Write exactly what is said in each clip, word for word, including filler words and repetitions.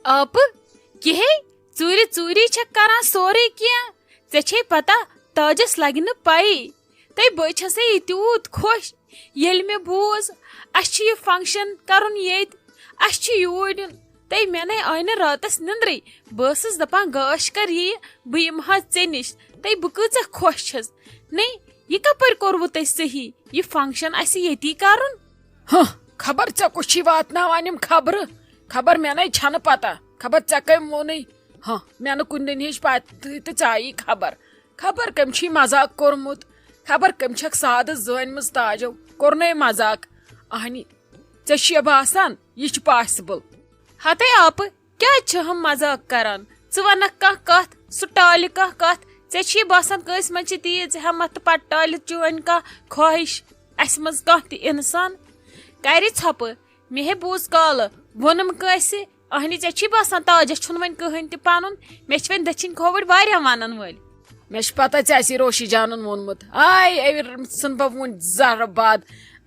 آپہٕ، کِہے، ژوٗرِ ژوٗری چھکھ کران سورُے کینٛہہ۔ ژےٚ چھے پتہ، تاجس لگہِ نہٕ پیی۔ تہٕ بہٕ چھسے یہِ تیوٗت خۄش، ییٚلہِ مےٚ بوٗز، اسہِ چھُ یہِ function کرُن ییٚتہِ، اسہِ چھُ یوٗرۍ یُن۔ تہٕ مےٚ نے آے نہٕ راتس نیندرٕے۔ بہٕ ٲسٕس دپان، گاش کر ییہِ، بہٕ یِمہٕ ہا ژےٚ نِش۔ تہٕ بہٕ کۭژاہ خۄش چھس۔ نے، یہِ کپٲرۍ کوٚروٕ تۄہہِ صحیح، یہِ function اسہِ ییٚتی کرُن؟ ہہ، خبر ژےٚ کُس چھی واتناوان یِم خبرٕ؟ خبر مےٚ نے چھنہٕ پتہ، خبر ژےٚ کٔمۍ ووٚنُے؟ ہہ، مےٚ نہٕ کُنہِ دُنہِچ پتہٕ تہٕ ژےٚ آیی خبر۔ خبر کٔمۍ چھی مزاق کوٚرمُت، خبر کٔمۍ چھکھ سادٕ زٲنمٕژ تاجو، کوٚرنے مزاق۔ اہنی، ژےٚ چھُے باسان یہِ چھُ possible؟ ہتے آپہٕ، کیٛازِ چھِ ہم مزاق کران؟ ژٕ ونکھ کانٛہہ کتھ، سُہ ٹالہِ کانٛہہ کتھ۔ ژےٚ چھُے باسان کٲنٛسہِ منٛز چھِ تیٖژ ہمت تہٕ پتہٕ ٹالہِ چٲنۍ کانٛہہ خواہش؟ اسہِ منٛز کانٛہہ تہِ انسان کرِ ژھۄپہٕ۔ مےٚ ہے بوٗز کالہٕ، ووٚنُم کٲنٛسہِ، اہنی، ژےٚ چھُے باسان تاجس چھُنہٕ وۄنۍ کٕہٕنۍ تہِ پنُن؟ مےٚ چھِ وۄنۍ دٔچھِنۍ کھووٕرۍ واریاہ ونن وٲلۍ۔ مےٚ چھِ پتہ ژےٚ آسی روشی جانن ووٚنمُت، آے أمۍ ژھٕن بہٕ وُنہِ زہرٕ باد،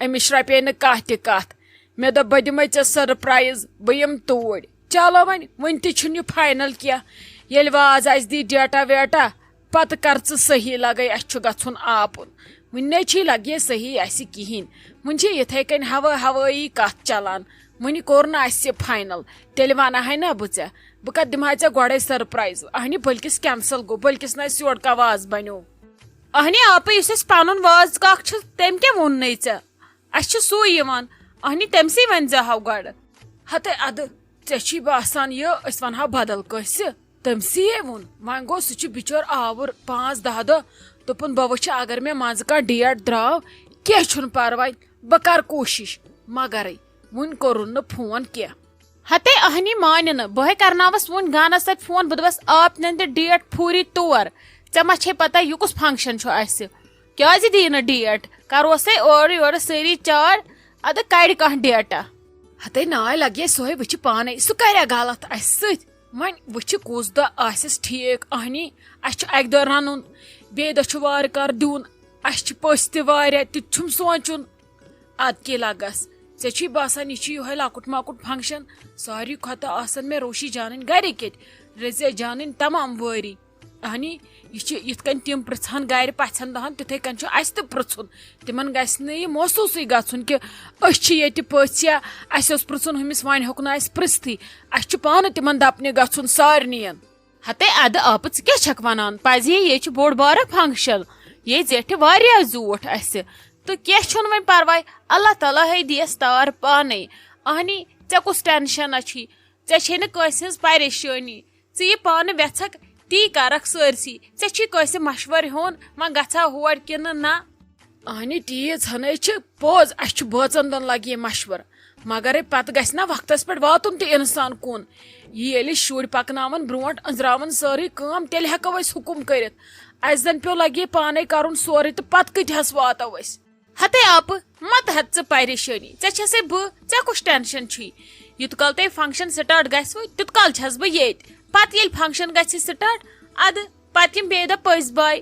أمِس رپے نہٕ کانٛہہ تہِ کتھ۔ مےٚ دوٚپ، بہٕ دِمے ژےٚ surprise، بہٕ یِمہٕ توٗرۍ۔ چلو وۄنۍ، وُنہِ تہِ چھُنہٕ یہِ final کینٛہہ۔ ییٚلہِ واز آسہِ دی ڈیٹا ویٹا، پتہٕ کر ژٕ صحیح، لگے اسہِ چھُ گژھُن آپُن۔ وُنہِ نے چھُے لگے صحیح اسہِ کِہیٖنۍ۔ وُنہِ چھِ یِتھے کٔنۍ ہوا ہوٲیی کتھ چلان۔ وُنہِ کوٚر نہٕ اسہِ final۔ تیٚلہِ ونہٕ ہاے نہ بہٕ ژےٚ، بہٕ کتھ دِمہٕ ہاے ژےٚ گۄڈے surprise۔ اہنہِ، بلکِس cancel گوٚو، بلکِس نہٕ اسہِ یورٕ کا واز بنیو۔ اہنہِ آپہٕ، یُس اسہِ پنُن واز کاک چھُ، تٔمۍ کیٛاہ ووٚن نے ژےٚ؟ اسہِ چھُ سُے یِوان۔ اہنہِ، تٔمسٕے ؤنۍ زِ ہاو گۄڈٕ۔ ہتے ادٕ، ژےٚ چھی باسان یہِ أسۍ ونہٕ ہاو بدل کٲنٛسہِ؟ تٔمسٕے ہے ووٚن۔ وۄنۍ گوٚو، سُہ چھُ بِچور آوُر، پانٛژھ دَہ دۄہ۔ دوٚپُن، بہٕ وٕچھِ، اگر مےٚ منٛزٕ کانٛہہ date درٛاو، کینٛہہ چھُنہٕ پرواے، بہٕ کرٕ کوٗشِش۔ مگرے وُنہِ کوٚرُن نہٕ فون کینٛہہ۔ ہتے اہنی مانہِ نہٕ، بہٕ ہے کرناوس وُنہِ گانس سۭتۍ فون، بہٕ دوٚپس، آپ نندِ date پھوٗری تور، ژےٚ ما چھے پتہ یہِ کُس function چھُ اسہِ؟ کیازِ دی نہٕ date؟ کروسے اورٕ یورٕ سٲری چار، ادٕ کڑِ کانٛہہ date۔ ہتے ناے لگے سۄے وٕچھِ پانے، سُہ کریا غلط اسہِ سۭتۍ؟ وۄنۍ وٕچھِ کُس دۄہ آسٮ۪س ٹھیٖک۔ اہنی، اسہِ چھُ اکہِ دۄہ رنُن، بیٚیہِ دۄہ چھُ وارٕ کارٕ دیُن، اسہِ چھِ پٔژھۍ تہِ واریاہ، تہِ تہِ چھُم سونٛچُن۔ ادٕ کے لگس، ژےٚ چھُے باسان یہِ چھُ یِہوٚے لۄکُٹ مۄکُٹ function؟ ساروی کھۄتہٕ آسن مےٚ روشی جانٕنۍ گرِکۍ ییٚتہِ، رضیہ جانٕنۍ تمام وٲری۔ اہنی، یہِ چھِ یِتھ کٔنۍ تِم پرژھان گرِ پژھٮ۪ن دہن، تِتھے کٔنۍ چھُ اسہِ تہِ پرژھُن۔ تِمن گژھِ نہٕ یہِ محسوسٕے گژھُن کہِ أسۍ چھِ ییٚتہِ پٔژھۍ یا اسہِ اوس پرژھُن ہُمِس، وۄنۍ ہیوٚک نہٕ اسہِ پرژھتھٕے۔ اسہِ چھُ پانہٕ تِمن دپنہِ گژھُن سارنٕین۔ ہتے ادٕ آپہٕ، ژٕ کیٛاہ چھکھ ونان؟ پزِ ہے، یے چھُ بوٚڑ بارٕ function، یے زیٹھِ واریاہ زیوٗٹھ اسہِ۔ تہٕ کینٛہہ چھُنہٕ وۄنۍ پرواے، اللہ تعالیٰ ہے دِیس تار پانے۔ اہنی، ژےٚ کُس tension چھُے؟ ژےٚ چھے نہٕ کٲنٛسہِ ہٕنٛز پریشٲنی۔ ژٕ یہِ پانہٕ وٮ۪ژھکھ، تی کرکھ سٲرسٕے۔ ژےٚ چھُے کٲنٛسہِ مشورٕ ہیوٚن، وۄنۍ گژھا ہور کِنہٕ نہ؟ اہنہِ، تیٖژ ہنے چھِ پوٚز، اسہِ چھُ بٲژن دۄن لگہِ یہِ مشورٕ، مگرے پتہٕ گژھِ نا وقتس پٮ۪ٹھ واتُن تہِ انسان کُن۔ یہِ ییٚلہِ شُرۍ پکناون برونٛٹھ، أنٛزراون سٲرٕے کٲم، تیٚلہِ ہٮ۪کو أسۍ حُکم کٔرِتھ۔ اسہِ زن پیوٚو لگہِ پانے کرُن سورُے، تہٕ پتہٕ کۭتِہس واتو أسۍ؟ ہتے آپہٕ، مت ہت ژٕ پریشٲنی، ژےٚ چھسے بہٕ، ژےٚ کُس tension چھُے؟ یوٗت کال تۄہہِ function start گژھوٕ، تیوٗت کال چھس بہٕ ییٚتۍ۔ پتہٕ ییٚلہِ function گژھِ start، ادٕ پتہٕ یِم بیٚیہِ دۄہ پٔژھۍ باے۔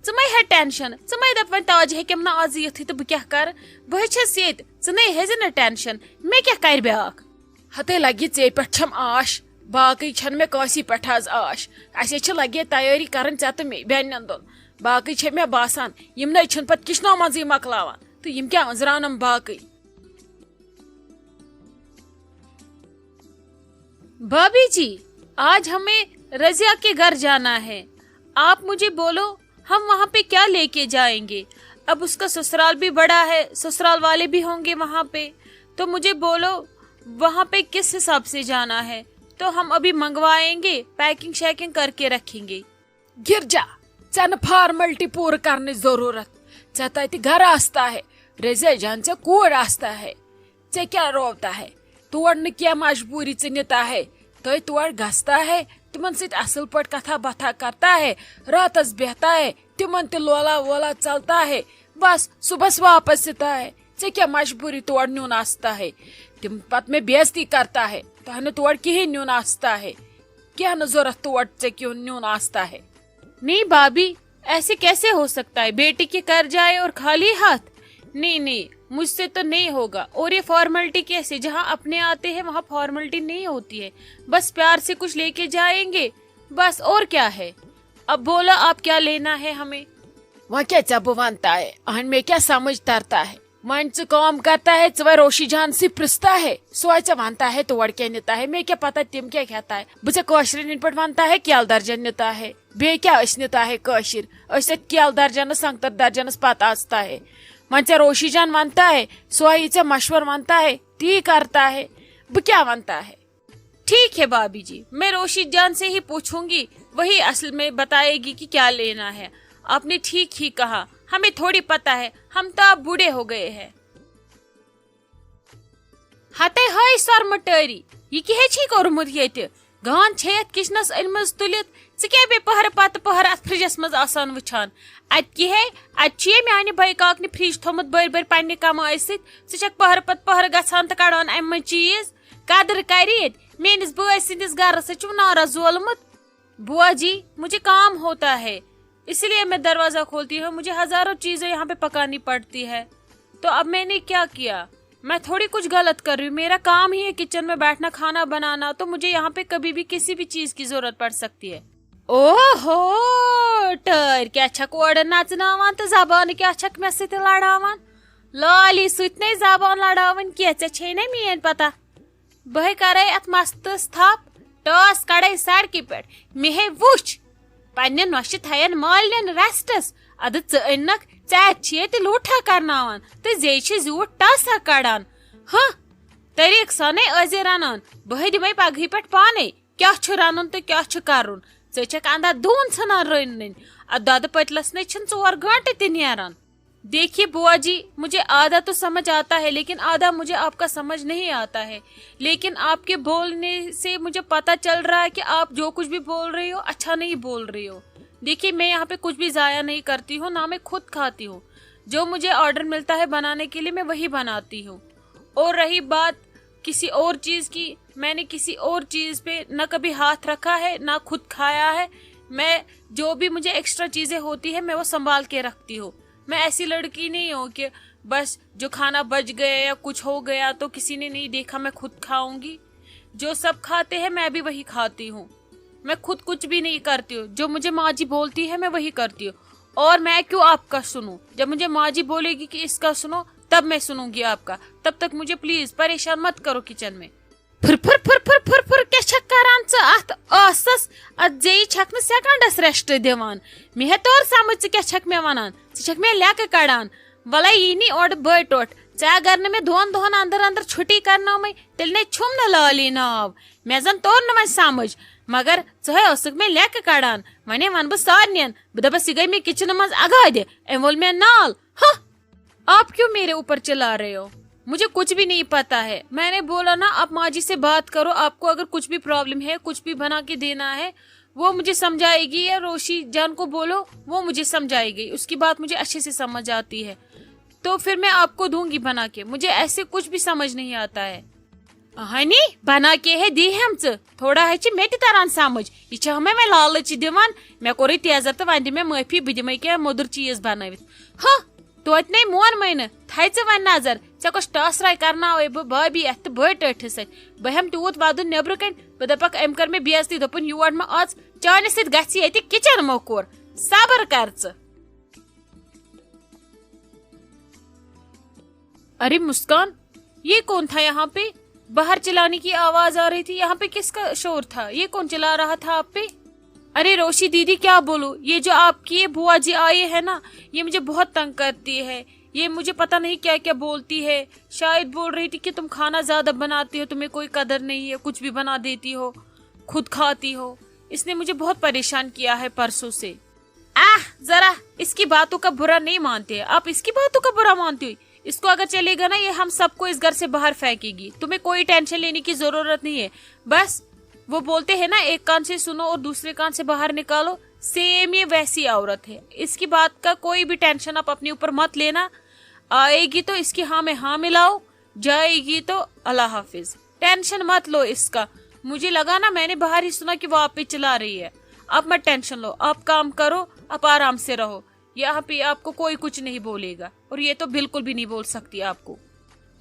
ژٕ مے ہےٚ tension، ژٕ مے دپ وۄنۍ تاج ہیٚکٮ۪م نہٕ آز یِتھٕے تہٕ بہٕ کیٛاہ کرٕ؟ بہٕ ہے چھس ییٚتۍ، ژٕ نے ہیٚزِ نہٕ tension، مےٚ کیٛاہ کرِ بیٛاکھ؟ ہتے لگہِ ژے پٮ۪ٹھ چھم آش، باقٕے چھنہٕ مےٚ کٲنٛسی پٮ۪ٹھ آز آش۔ اسے چھِ لگے تیٲری کرٕنۍ ژےٚ تہٕ مے، بیٚنٮ۪ن دۄن۔ باقٕے چھے مےٚ باسان، یِم نے چھِنہٕ پتہٕ kitchenو منٛزٕے مۄکلاوان، تہٕ یِم کیٛاہ أنٛزراونم باقٕے؟ بھابھی جی، آج ہمیں رضیہ کے گھر جانا ہے۔ آپ مجھے بولو، ہم وہاں پہ کیا لے کے جائیں گے؟ اب اس کا سسرال بھی بڑا ہے، سسرال والے بھی ہوں گے وہاں پہ۔ تو مجھے بولو، وہاں پہ کس حساب سے جانا ہے؟ تو ہم ابھی منگوائیں گے، packing شیکنگ کر کے رکھیں گے۔ گرجا، ژےٚ نہٕ formality پوٗرٕ کرنٕچ ضروٗرت۔ ژےٚ تتہِ گرٕ آستا ہے، رضیہ جان، ژےٚ کوٗر آستا ہے۔ ژےٚ کیٛاہ رووتا ہے؟ تور نہٕ کینٛہہ مجبوٗری ژٕ نِتا ہے۔ تۄہہِ تور گژھتا ہے، تِمن سۭتۍ اصل پٲٹھۍ کتھا باتھا کرتا ہے، راتس بیہتا ہے، تِمن تہِ لولا وولا ژلتا ہے، بس صبحس واپس یِتا ہے۔ ژےٚ کیٛاہ مجبوٗری تور نیُن آستا ہے؟ تِم پتہٕ مےٚ بے عزتی کرتا ہے۔ تۄہہِ نہٕ تور کِہیٖنۍ نیُن آستا ہے۔ کینٛہہ نہٕ ضوٚرتھ تور ژےٚ کیُن نیُن آستا ہے۔ نہیں بھابھی، ایسے کیسے ہو سکتا ہے؟ بیٹی کے گھر جائے اور خالی ہاتھ؟ نہیں، نہیں، مجھ سے تو نہیں ہوگا۔ اور یہ فارملٹی کیسے؟ جہاں اپنے آتے ہیں وہاں فارملٹی نہیں ہوتی ہے، بس پیار سے کچھ لے کے جائیں گے، بس اور کیا ہے؟ اب بولو آپ کیا لینا ہے ہمیں؟ وۄنۍ کیٛاہ ژےٚ بہٕ ونہٕ تۄہہِ؟ اہن، مےٚ کیٛاہ سمجھ ترتا ہے؟ وۄنۍ ژٕ کٲم کرتا ہے، ژٕ وۄنۍ روشی جان سے پرژھتا ہے، سۄ ژےٚ ونتا ہے تور کیٛاہ نِتا ہے، مےٚ کیٛاہ پتہ تِم کیٛاہ کھٮ۪تا ہے۔ بہٕ ژےٚ کٲشرٮ۪ن ہٕنٛدۍ پٲٹھۍ ونتا ہے کیلہٕ درجن نِتا ہے، بیٚیہِ کیٛاہ أسۍ نِتا ہے کٲشِر؟ أسۍ اتھ کیلہٕ درجنس سنگتر درجنس پتہٕ اژتا ہے۔ وۄنۍ ژےٚ روشی جان ونتا ہے، سۄ یہِ ژےٚ مشور ونتا ہے، تی کرتا ہے، بہٕ کیٛاہ ونتا ہے؟ ٹھیک ہے بھابھی جی، میں روشی جان سے ہی پوچھوں گی، وہی اصل میں بتائے گی کہ کیا لینا ہے۔ آپ نے ٹھیک ہی کہا، ہمیں تھوڑی پتہ ہے، ہم تو اب بوڑھے ہو گئے ہیں۔ ہتے ہٲے سۄرمہٕ ٹٲری، یہِ کیٛاہ چھُے کوٚرمُت ییٚتہِ؟ گان چھے یتھ کچنس أنمٕژ تُلِتھ، ژٕ کیٛاہ بیٚیہِ پٔہرٕ پتہٕ پٔہرٕ اتھ فرجس منٛز آسان وٕچھان؟ اتہِ کیٛاہ ہے، اتہِ چھُ ییٚمہِ میانہِ بٲے کاکنہِ فرج تھوٚمُت بٔرۍ بٔرۍ پننہِ کمٲے سۭتۍ، ژٕ چھکھ پٔہرٕ پتہٕ پٔہرٕ گژھان تہٕ کڑان امہِ منٛز چیٖز۔ قدر کرِ ییٚتہِ۔ میٲنِس بٲے سٕنٛدِس گرس سۭتۍ چھُم نارس زولمُت۔ بوا جی، مجھے کام ہوتا ہے، اسی لیے میں دروازہ کھولتی ہوں، مجھے ہزاروں چیزیں یہاں پہ پکانی پڑتی ہے۔ تو اب میں نے کیا کیا؟ میں تھوڑی کچھ غلط کر رہی ہوں، میرا کام ہی ہے کچن میں بیٹھنا، کھانا بنانا، تو مجھے یہاں پہ کبھی بھی کسی بھی چیز کی ضرورت پڑ سکتی ہے۔ اوہو، ٹٲرۍ کیٛاہ چھکھ اورٕ نژناوان تہٕ زبانہٕ کیٛاہ چھکھ مےٚ سۭتۍ لڑاوان؟ لٲلی سۭتۍ نے زبان لڑاوٕنۍ کینٛہہ، ژےٚ چھے نا میٲنۍ پتہ۔ بہٕ ہے کرے اتھ مستس تھپھ، ٹاس کڑے سڑکہِ پٮ۪ٹھ۔ مےٚ ہے وُچھ، پننہِ نۄشہِ تھاین مالنٮ۪ن ریسٹس۔ ادٕ ژٕ أنکھ، ژےٚ اتہِ چھِ ییٚتہِ لوٗٹھا کرناوان تہٕ زیٚیہِ چھِ زیوٗٹھ ٹاسا کڑان۔ ہہ، طریٖقہٕ سانٕے ٲسۍ زِ رنان۔ بہٕ ہے دِمے پگہٕے پٮ۪ٹھ پانے، کیٛاہ چھُ رنُن تہٕ کیٛاہ چھُ کرُن۔ ژٕ چھکھ اندر دوٗن ژھٕنان رٔنۍ رٔنۍ۔ اتھ دۄدٕ پٔتلس نے چھِنہٕ ژور گٲنٹہٕ تہِ نیران۔ دیکھیے بوا جی، مجھے آدھا تو سمجھ آتا ہے، لیکن آدھا مجھے آپ کا سمجھ نہیں آتا ہے۔ لیکن آپ کے بولنے سے مجھے پتہ چل رہا ہے کہ آپ جو کچھ بھی بول رہی ہو، اچھا نہیں بول رہی ہو۔ دیکھیے، میں یہاں پہ کچھ بھی ضائع نہیں کرتی ہوں، نہ میں خود کھاتی ہوں۔ جو مجھے آرڈر ملتا ہے بنانے کے لیے، میں وہی بناتی ہوں۔ اور رہی بات کسی اور چیز کی، میں نے کسی اور چیز پہ نہ کبھی ہاتھ رکھا ہے، نہ خود کھایا ہے۔ میں جو بھی مجھے ایکسٹرا چیزیں ہوتی ہے، میں وہ سنبھال کے رکھتی ہوں۔ میں ایسی لڑکی نہیں ہوں کہ بس جو کھانا بچ گیا یا کچھ ہو گیا تو کسی نے نہیں دیکھا، میں خود کھاؤں گی۔ جو سب کھاتے ہیں، میں بھی وہی کھاتی ہوں۔ میں خود کچھ بھی نہیں کرتی ہوں، جو مجھے ماں جی بولتی ہے، میں وہی کرتی ہوں۔ اور میں کیوں آپ کا سنوں؟ جب مجھے ماں جی بولے گی کہ اس کا سنو، تب میں سنوں گی آپ کا۔ تب تک مجھے پلیز پریشان مت کرو کچن میں۔ پھر پھر پھر پھر پھر پھر کیٛاہ چھکھ کران ژٕ اتھ ٲسس؟ اتھ زیٚیہِ چھکھ نہٕ سیکنڈس ریسٹ دِوان۔ مےٚ ہے توٚر سمجھ ژٕ کیٛاہ چھکھ مےٚ ونان۔ ژٕ چھکھ مےٚ لیٚکہٕ کڑان۔ ولے یی نی اورٕ بٲے ٹوٹھ۔ ژےٚ اگر نہٕ مےٚ دۄن دۄہن اندر اندر چھُٹی کرنٲومٕے، تیٚلہِ نے چھُم نہٕ لٲلی ناو۔ مےٚ زن توٚر نہٕ وۄنۍ سمجھ، مگر ژٕ ہے ٲسٕکھ مےٚ لیٚکہٕ کڑان۔ وۄنۍ ہے ونہٕ بہٕ سارنین، بہٕ دپس، یہِ گٔے مےٚ کچنہٕ منٛز اگادِ، أمۍ وول مےٚ نال۔ ہہ! آپ کیوں میرے اوپر چلا رہے ہو؟ مجھے کچھ بھی نہیں پتا ہے۔ میں نے بولا نا، آپ ماں جی سے بات کرو، آپ کو اگر کچھ بھی پرابلم ہے، کچھ بھی بنا کے دینا ہے، وہ مجھے سمجھائے گی، یا روشی جان کو بولو، وہ مجھے سمجھائے گی، اس کی بات مجھے اچھے سے سمجھ آتی ہے، تو پھر میں آپ کو دوں گی بنا کے۔ مجھے ایسے کچھ بھی سمجھ نہیں آتا ہے۔ اہنی، بنا کے ہے دی ہم ژٕ۔ تھوڑا ہے چھِ مےٚ تہِ تران سمجھ۔ یہِ چھِ ہمے وۄنۍ لالچ دِوان۔ مےٚ کوٚرُے تیزر تہٕ وۄنۍ دِ مےٚ معٲفی، بہٕ دِمے کینٛہہ موٚدُر چیٖز بنٲوِتھ۔ ہہ، توتہِ نے مونمے نہٕ۔ تھاے ژٕ وۄنۍ نظر، ژےٚ کۄس ٹاسراے کرناوے بہٕ بھابھی اتھِ تہٕ بٔڑۍ ٹٲٹھِس سۭتۍ؟ بہٕ ہٮ۪مہٕ تیوٗت ودُن نیبرٕ کنۍ، بہٕ دپکھ، أمۍ کٔر مےٚ بے عزتی، دوٚپُن، یور مہ اژ، چانہِ سۭتۍ گژھِ ییٚتہِ کچن موٚکوٗر۔ صبر کر ژٕ۔ अरे मुस्कान, ये कौन था यहाँ पे? बाहर चिल्लाने की आवाज आ रही थी, यहाँ पे किसका शोर था? ये कौन चिल्ला रहा था आप पे? अरे रोशी दीदी, क्या बोलूं, ये जो आपकी ये बुआ जी आई है ना, ये मुझे बहुत तंग करती है। ये मुझे पता नहीं क्या क्या बोलती है। शायद बोल रही थी कि तुम खाना ज्यादा बनाती हो, तुम्हें कोई कदर नहीं है, कुछ भी बना देती हो, खुद खाती हो। इसने मुझे बहुत परेशान किया है परसों से। आह, जरा इसकी बातों का बुरा नहीं मानते, आप इसकी बातों का बुरा मानते हो? इसको अगर चलेगा ना, ये हम सबको इस घर से बाहर फेंकेगी। तुम्हें कोई टेंशन लेने की जरूरत नहीं है। बस, वो बोलते हैं ना, एक कान से सुनो और दूसरे कान से बाहर निकालो, सेम ये वैसी औरत है। इसकी बात का कोई भी टेंशन आप अपने ऊपर मत लेना। आएगी तो इसकी हाँ में हाँ मिलाओ, जाएगी तो अल्लाह हाफिज। टेंशन मत लो इसका। मुझे लगा ना, मैंने बाहर ही सुना कि वो आप पे चिल्ला रही है। आप मत टेंशन लो, आप काम करो, आप आराम से रहो। यहाँ पे आपको कोई कुछ नहीं बोलेगा, और ये तो बिल्कुल भी नहीं बोल सकती आपको।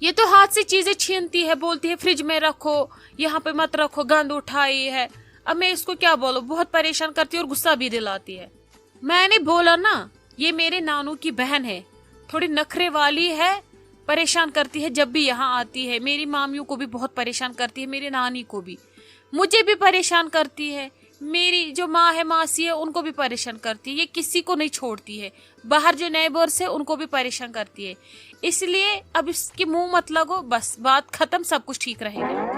ये तो हाथ से चीजें छीनती है, बोलती है फ्रिज में रखो, यहाँ पे मत रखो, गंद उठाई है। अब मैं इसको क्या बोलूं, बहुत परेशान करती है और गुस्सा भी दिलाती है। मैंने बोला ना, ये मेरे नानू की बहन है, थोड़ी नखरे वाली है, परेशान करती है जब भी यहाँ आती है। मेरी मामियों को भी बहुत परेशान करती है, मेरी नानी को भी, मुझे भी परेशान करती है। मेरी जो माँ है, मासी है, उनको भी परेशान करती है। ये किसी को नहीं छोड़ती है। बाहर जो नेबर्स है, उनको भी परेशान करती है। इसलिए अब इसके मुंह मत लगो, बस बात खत्म, सब कुछ ठीक रहेगा।